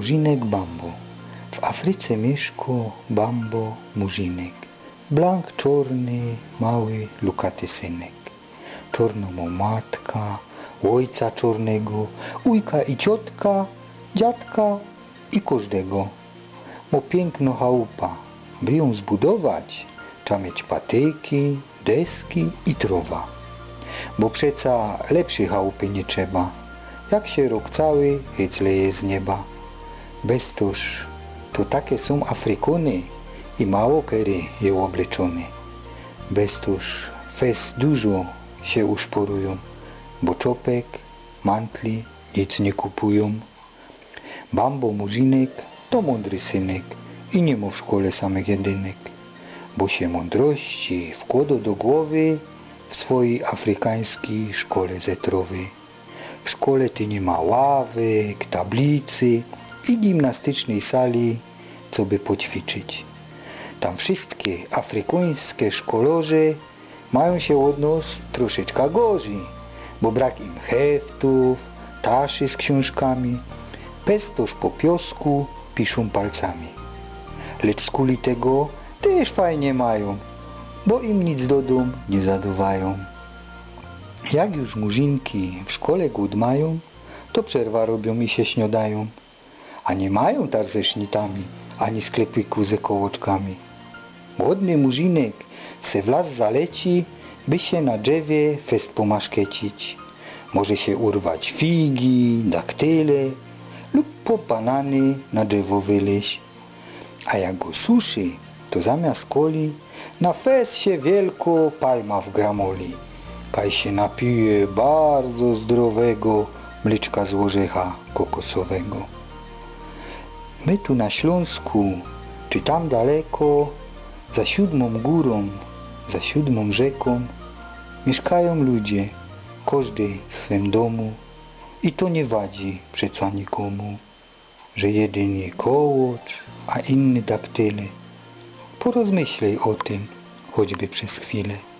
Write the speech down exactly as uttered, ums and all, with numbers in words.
Murzinek Bambo. W Afryce miyszkŏ Bambo Murzinek. Blank czŏrny, mały, lukaty synek. Czŏrnõ mŏ matka, ôjca czŏrnego, ujka i ciotka, dziadka i kożdego. Mŏ piyknõ chałupa, by jã zbudować, trza mieć patyki, deski i trŏwa. Bo przeca lepszyj chałupy niy trzeba, jak sie rok cały hyc leje z nieba. Bez tōż to take sōm Afrykōny i mało kery je ôbleczōny. Bez tōż fest dużo sie uszporujōm, bo czopek, mantli nic niy kupujōm. Bambo Murzinek to mōndry synek i niy mŏ w szkole samych jedynek, bo sie mōndrości wkłŏdŏ do głowy w swojij afrykańskij szkole zetrowy. W szkole tyj niy ma ławek, tablicy i gimnastycznyj sali, coby poćwiczyć. Tam wszyjske afrykōńske szkolorzy majōm sie ôd nŏs troszeczka gorzij, bo brak im heftōw, taszy z ksiōnżkami, bez tōż po piŏsku piszōm palcami. Lecz skuli tego tyż fajnie majōm, bo im nic do dōm niy zadŏwajōm. Jak już Murzinki w szkole głōd majōm, to przerwa robiōm i sie śniŏdajōm. A niy majōm tarz ze sznitami, ani sklepyku ze kołoczkami. Głodny Murzinek se w las zaleci, by sie na drzewie fest pomaszkecić. Może sie urwać figi, daktyle lub po banany na drzewo wyleź. A jak go suszy, to zamiast koli na fest sie wielkŏ palma wgramoli, kaj sie napije bardzo zdrowego mlyczka z ôrzecha kokosowego. My tu na Ślōnsku, czy tam daleko, za siōdmōm gōrōm, za siōdmōm rzekōm, miyszkajōm ludzie, kożdy w swym dōmu, i to niy wadzi przeca nikōmu, że jedyn je kołocz, a inny daktyle. Porozmyślej ô tym choćby bez chwilã.